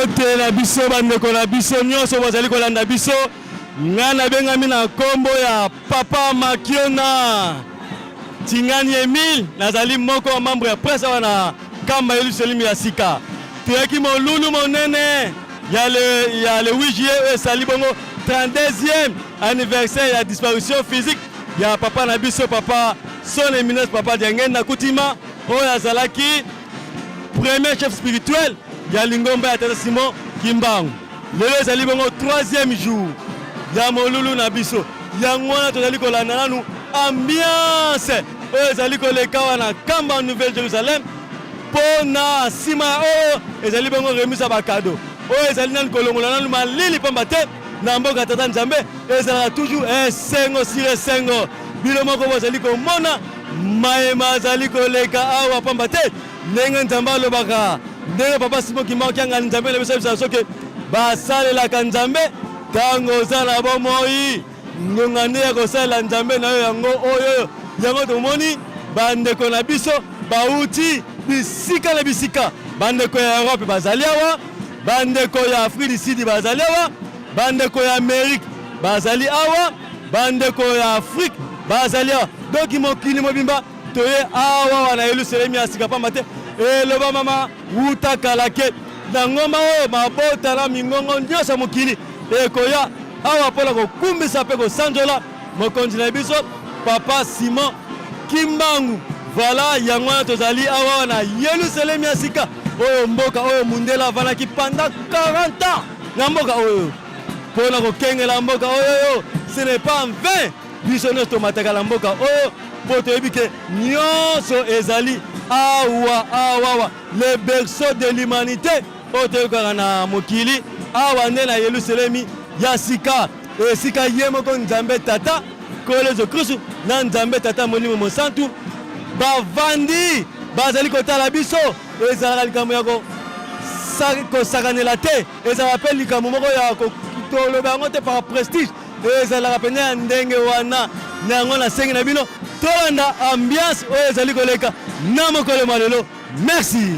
Mbote na biso bandeko na biso nyonso bazali kolanda biso. Ngai nabengami na nkombo ya Papa Makiona Tingani Emile, nazali moko wa membre ya presse awa na Kamba Yelusalemi ya sika. Toyaki molulu monene ya le, ya le 8 juillet oyo esali bongo 32e anniversaire ya disparition physique ya papa na biso papa son eminence papa Diangenda Kutima oyo azalaki premier chef spirituel ya lingomba ya tata Simon Kimbangu. Lelo ezali bongo troisième jour ya molulu na biso, yango wana tozali kolanda nanu ambiance oyo ezali koleka wana Kamba Nouvelle Jerusalem mpo na nsima ya oyo ezali bongo remise ya bakado oyo ezali nanu kolongola nanu malili pamba te na mboka tata Nzambe ezalaka toujours esengo sur esengo. Bino moko bozali komona maye mazali koleka awa pamba te ndenge Nzambe alobaka, ndenge papa Simon Kimbangu Kiangani Nzambe na biso ayebisaka soki basalelaka Nzambe ntango oza na bomoi, ngonga nde ya kosalela Nzambe na yo yango oyo. Yango tomoni bandeko na biso bauti bisika na bisika, bandeko ya Europe bazali awa, bandeko ya Afrique du Sud bazali awa, bandeko ya Amerique bazali awa, bandeko ya Afrique bazali awa, donc mokili mobimba toye awa wana Yelusalemi ya sika, pamba te eloba mama wuta kala ke na ngomba oyo mabota na mingongo nyonso ya mokili ekoya awa mpo na kokumbisa mpe kosanzola mokonzi na biso papa Simon Kimbangu. Voilà, yango wana tozali awa na Yelusalemi ya sika, oyo mboka oyo mundele avandaki pendant 40 ans na mboka oyo mpo na kokengela mboka oyo. Ce n'est pas en vain biso nyonso tomataka na mboka oyo, mpo toyebi ke nyonso ezali awa awawa, le berceau de l'humanité oyo toyokaka na mokili, awa nde na Yelusalemi ya sika, esika ye moko Nzambe Tata Nkolo Yesu Kristu na Nzambe Tata Molimo Mosantu bavandi bazali kotala biso. Ezalaka likambo ya kosakanela te, ezalaka mpe likambo moko ya toloba yango te par prestige, ezalaka mpenza ya ndenge wana. Na yango nasengi na bino tolanda ambiance oyo ezali koleka na mokolo mwa lelo. Merci.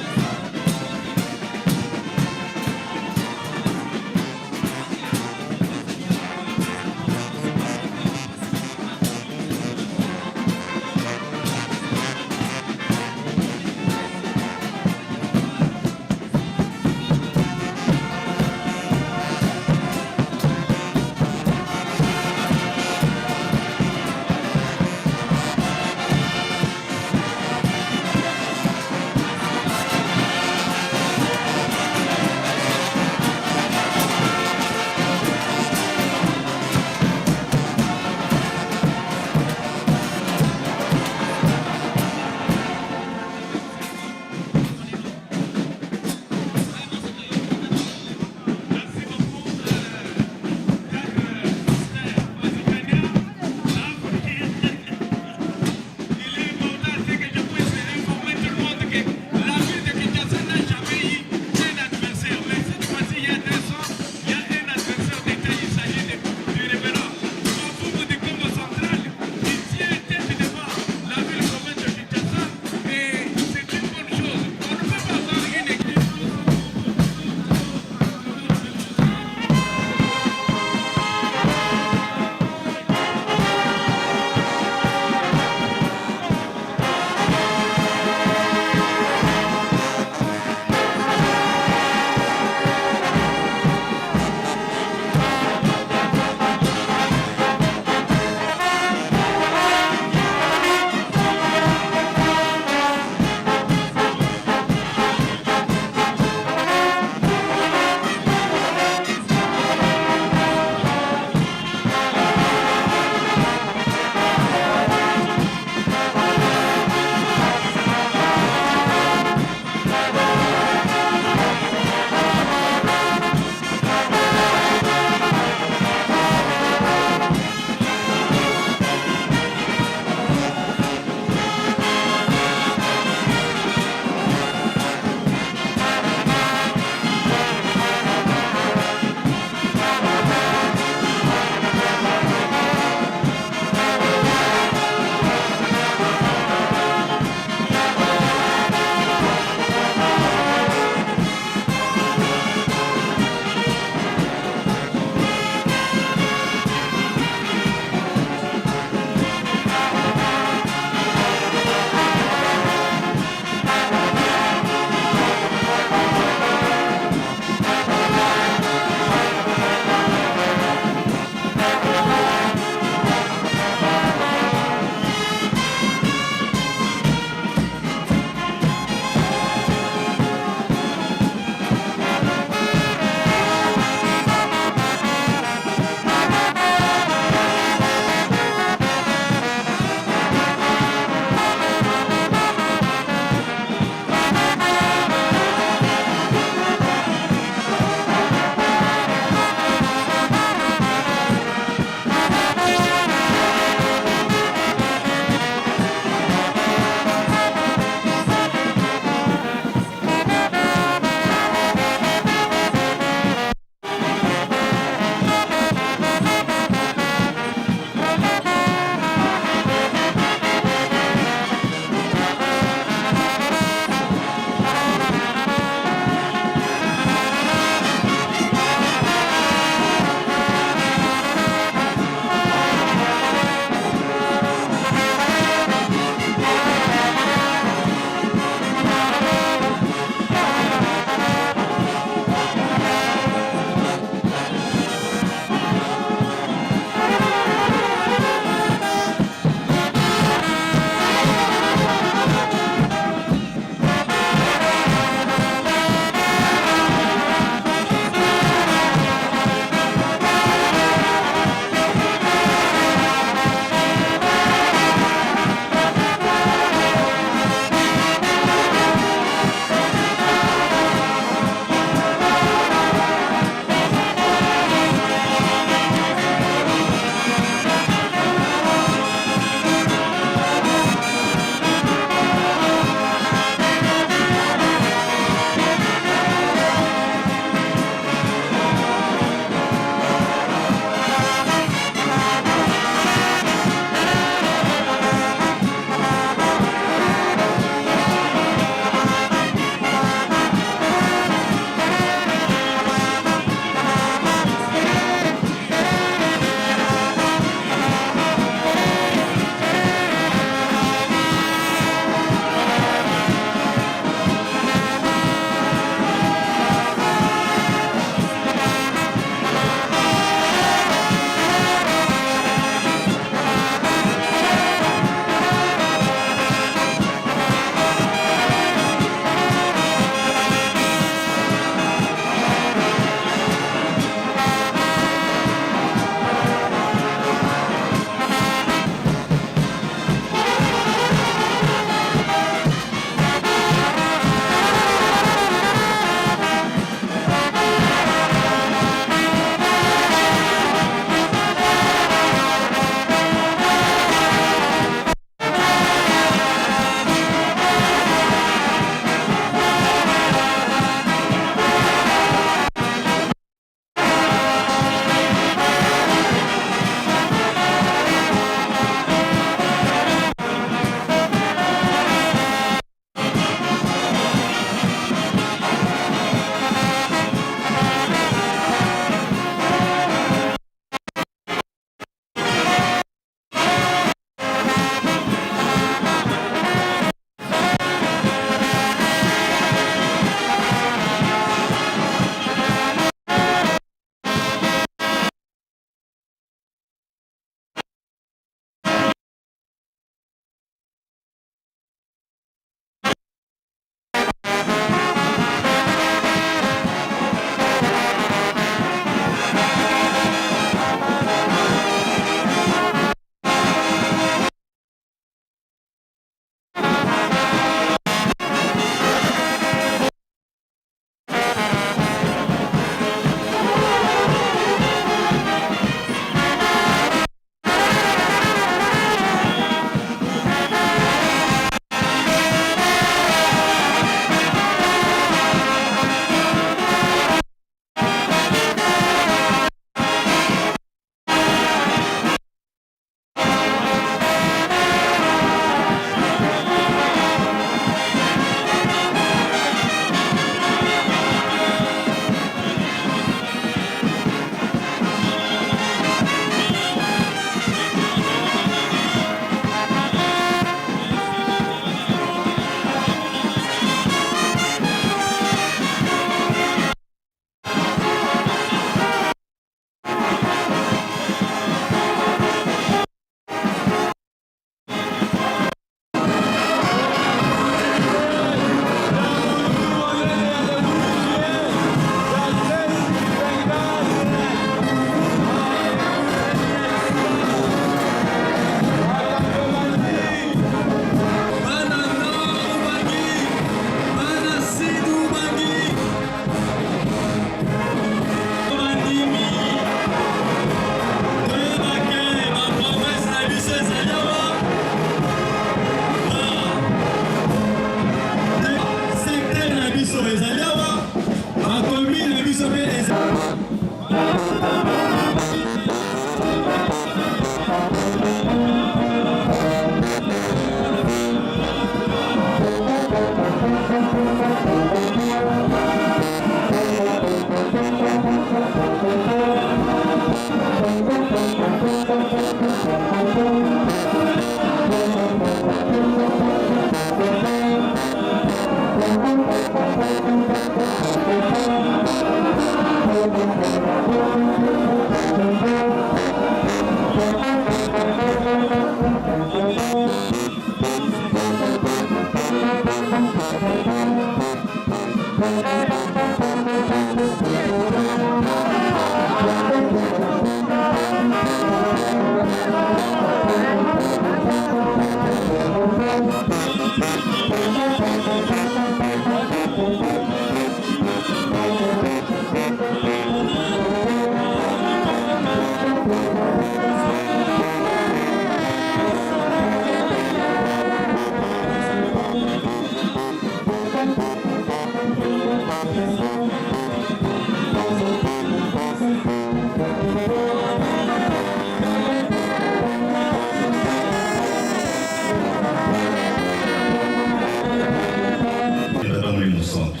Tata Molimo Santo,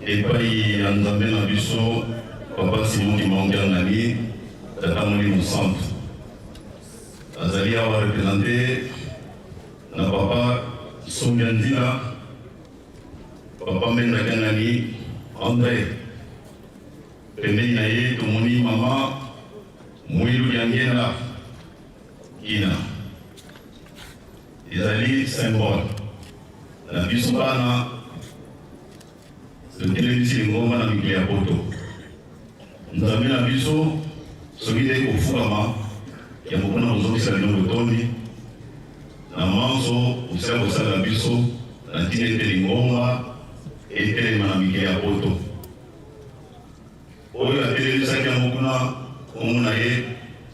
epai ya Nzambe na biso Papa Simon Kimbangu Kiangani, Tata Molimo Santo azali awa représente na Papa Sombia Nzila, Papa Mbenda Kiangani André, pembeni na ye tomoni Mama Mwilu Diangienda Kina. Ezali symbole na biso bana totelemisi lingomba na mikili ya poto. Nzambe na biso soki te kofukama yango mpona kozongisa bino botondi na manso osila kosala biso na ntina ete lingomba etelema na mikili ya poto. Oyo atelemisaki yango kuna kombo na ye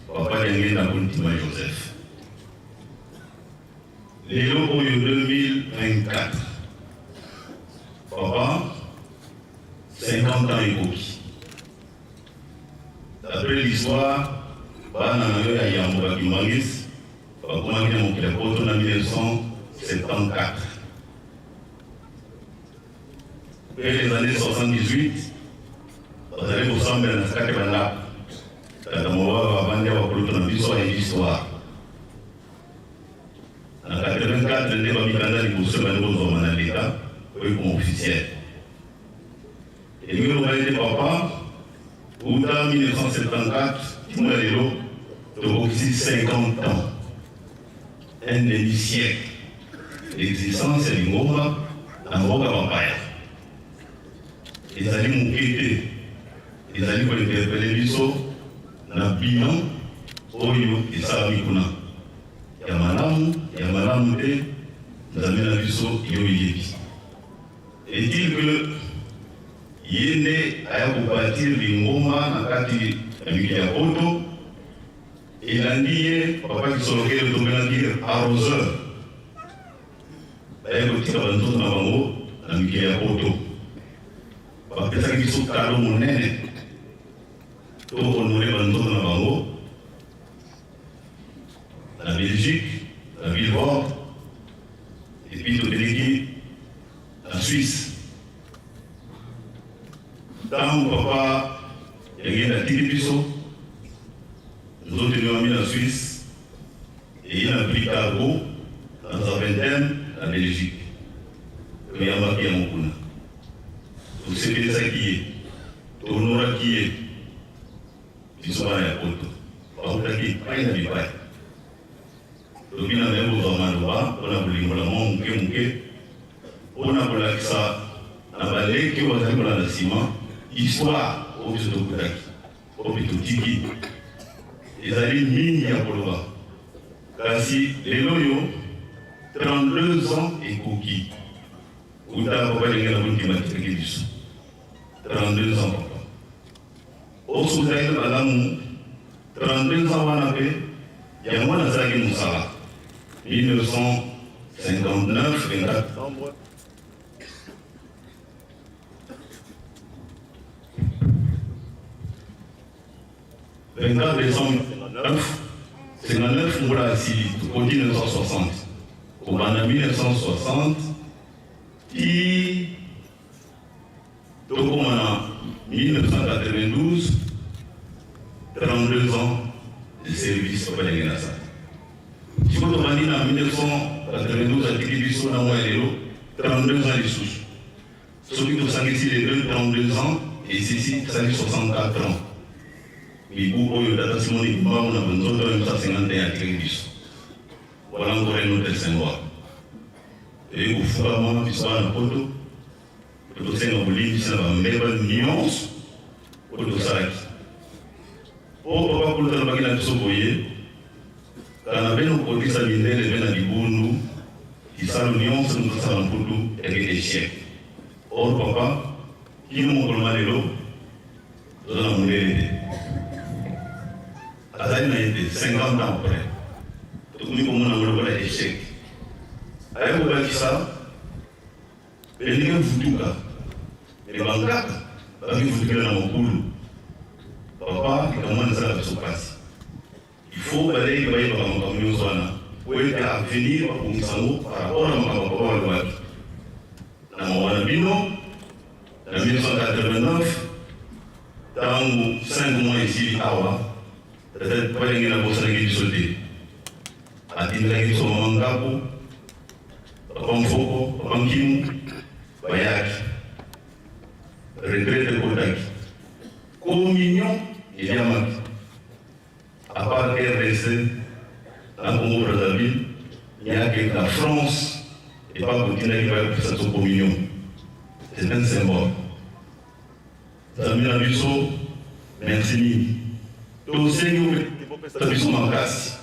Papa Diangienda Kuntima Joseph. Lelo oyo 2024 papa 50 ans ekoki. D'après l'histoire, bana na yo ya yambo ba Kimbanguiste bakomaki na mokili ya poto na 1974. Mpe les années 78 bazali kosambela na kati ya bandako. Tata Mobaba avandi awa kulutu na biso ayebi histoire. Na 84 nde bamikanda liboso ebandi kozwama na leta oyo ekoma officiel. Elingi loba ete papa uta 1974 kino ya lelo tokokisi 50 ans, un demi siècle d'existence ya lingomba na mboka bapaya. Ezali moke te, ezali kointerpele biso na bilan oyo esalami kuna ya malamu ya malamu te. Nzambe na biso yo oyebi. Est-il que ye nde aya kobatir lingomba na kati ya mikili ya poto? Elandi ye Papa Kisolokele, tombelaki arroseur, baye kotika banzoto na bango na mikili ya poto, bapesaki biso kado monene to honore banzoto na bango na Belgique, na Vilvoorde, et puis toteleki na Suisse. Ntango papa Diangienda atiki biso, nzoto ememami na Suisse, eye na prix cargo na Zaventem na Belgique. Toyambaki yango kuna, tosepelisaki ye, tohonoraki ye. Biso bana ya poto bautaki epai na bipai, toki na naye kozwa maloba mpona kolimbola mwa moke moke mpona kolakisa na baleki oyo bazali kolanda nsima histoire oyo biso tokutaki, oyo mpe totiki. Ezali mingi ya koloba, kasi lelo oyo 32 ans ekoki uta papa Diangienda Kuntima atikaki biso. 32 ans papa osutaki malamu. 32 ans wana mpe yango nazalaki mosala 1959 24 décembre. 24 décembre 59, mbula asili tokoti 1960, kobanda 1960 ti tokoma na 1992, 32 ans de service papa Diangienda asala. Sikoyo tobandi na 1992 atiki biso na mwa lelo 32 ans lisusu. Soki tosangisi les deux 32 ans esisi tosali 64 ans. Mibu oyo tata Simoni Kimbangu na bonzoto ya 1951 atikaki biso. Voilà encore un autre symbole. Toyei kofukama biso bana poto. Po tosenga bolimbisi na ba mbeba nionso oyo tosalaki. Po papa kulutu alobaki na biso boye, Kana beno kotisa mindele be na libundu, kisalu nionso mokosala mputu yake echec. Or papa, kino mokolo ma lelo, toza na mundele te. Azali na ye te, 50 ans après. Tokomi komona yango lokola echec. Aye kobakisa. Bendeke mvutuka mais ba nkaka baki mvutukela na mokulu papa likambo wana esala biso pasi il faut baleki bayebaka makambo nyonso wana po ete avenir babongisa yango par rapport na makambo papa balobaki na mawa na bino na 1989 ntango 5 mois esili awa tata balenge na bosanaki biso te atindaki biso mama ngaku Papa Mfoko, Papa Nkimu bayaki, retraite ekotaki, communion eliamaki à part RDC na Congo Brazzaville yake na France epa kotindaki baya kopesa biso communion. C'est un symbole. Nzambe na biso, merci mingi. Tosengi opesa biso makasi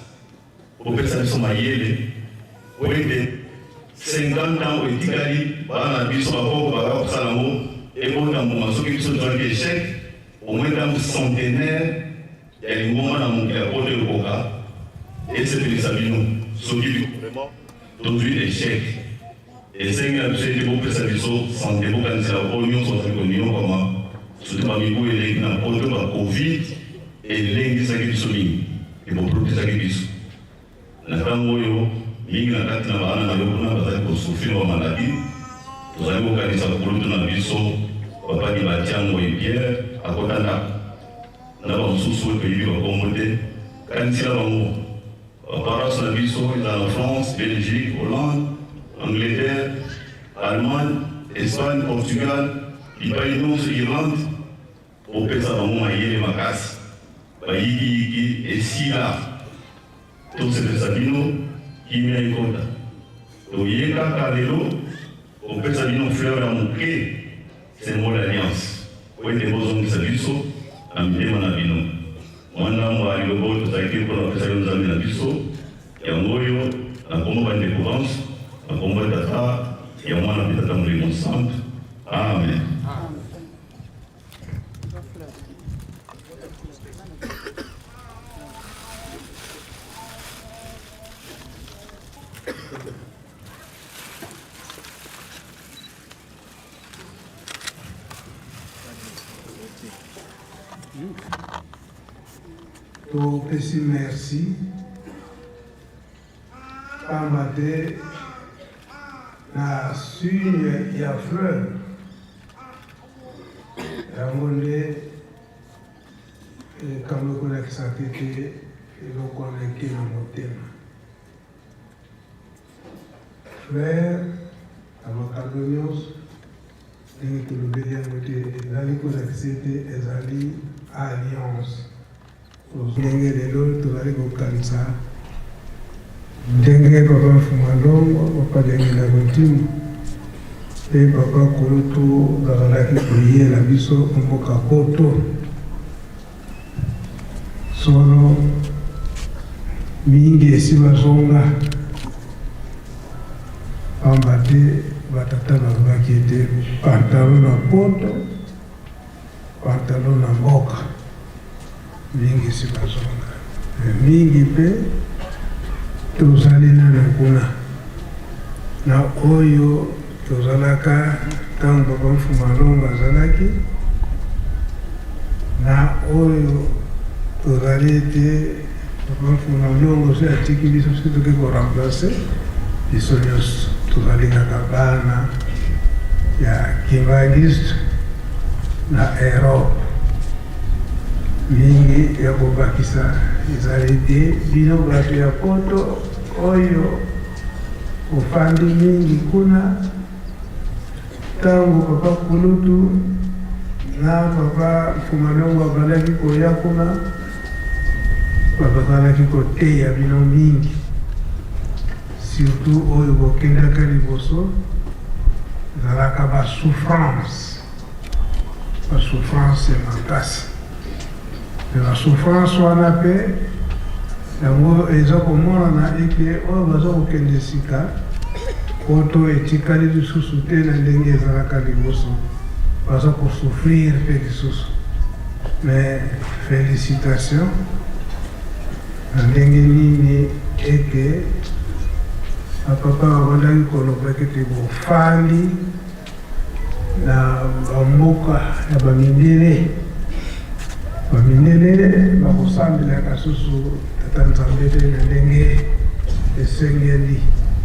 Bopesa biso mayele po ete 50 ans oyo etikali bana na biso bakoko baka kosala yango ebota mbuma. Soki biso tozwaki echec, au moins ntango centenaire ya lingomba na mokili ya poto ekoka esepelisa bino. Soki vraiment tozwi echec, esengi na biso ete bopesa biso sante, bokanisela oyo nyonso bazali koniokwama, surtout bamibu eleki na poto ba covid elengisaki biso mingi, eboprotisaki biso na ntango oyo mingi na kati na bana na yo kuna bazali kosouffrir ba maladie. Tozali kokanisa kulutu na biso papa Dibatiango et Pierre akota ndako na bamosusu oyo toyebi bakombo te, kanisela bango ba paroisse na biso eza na France, Belgique, Hollande, Angleterre, Allemagne, Espagne, Portugal, bipai nyonso, Irlande. Bopesa bango mayele makasi, bayikiyiki esila, tosepelisa bino, kimia ekota. Toye kaka lelo kopesa bino fleur ya moke, symbole ya alliance, po ete bozongisa biso na mitema na bino. Mwa ndambo ya liloba oyo tozalaki mpo na kopesa yo Nzambe na biso, yango oyo, na nkombo bandeko banso, na nkombo ya Tata, ya Mwana mpe Tata Molimo Santu. Amen. Topesi merci pamba te na signe ya fleur yango nde likambo ekolakisaka ete eloko wana eke na motema. Fleur na makado nyonso ndenge tolobeli yango te ezali kolakisa ete ezali alliance. Ndenge lelo tozali kokanisa ndenge Papa Mfuma Longo, Papa Diangienda Kuntima mpe Papa Kulutu bazalaki koyela biso mboka poto, solo mingi esi bazonga, pamba te batata balobaki ete pantalon na poto Pantalon na mboka mingi esi bazonga, mais mingi mpe tozali nanu kuna na oyo tozalaka tango papa Mfuma Longo azalaki na oyo tozali ete papa Mfuma Longo soki atiki biso soki toke ko remplacer biso nyonso tozali kaka bana ya kimbanguiste Na Europe, mingi ya kobakisa ezali te. Bino bato ya poto oyo bofandi mingi kuna, tango papa kulutu na papa Mfumalongo abandaki koya kuna, bazalaki koteya bino mingi, surtout oyo bokendaka liboso. Ezalaka ba souffrance, ba souffrance ya makasi. Mais ba souffrance wana pe yango eza komonana ete oyo baza kokende sika poto etikali lisusu te na ndenge ezalaka liboso, baza ko souffrir pe lisusu. Mais felicitations na ndenge nini ete ba papa babandaki koloba ete bofandi na ba mboka ya ba mindele, ba mindele bakosambelaka susu Tata Nzambe te na ndenge esengeli.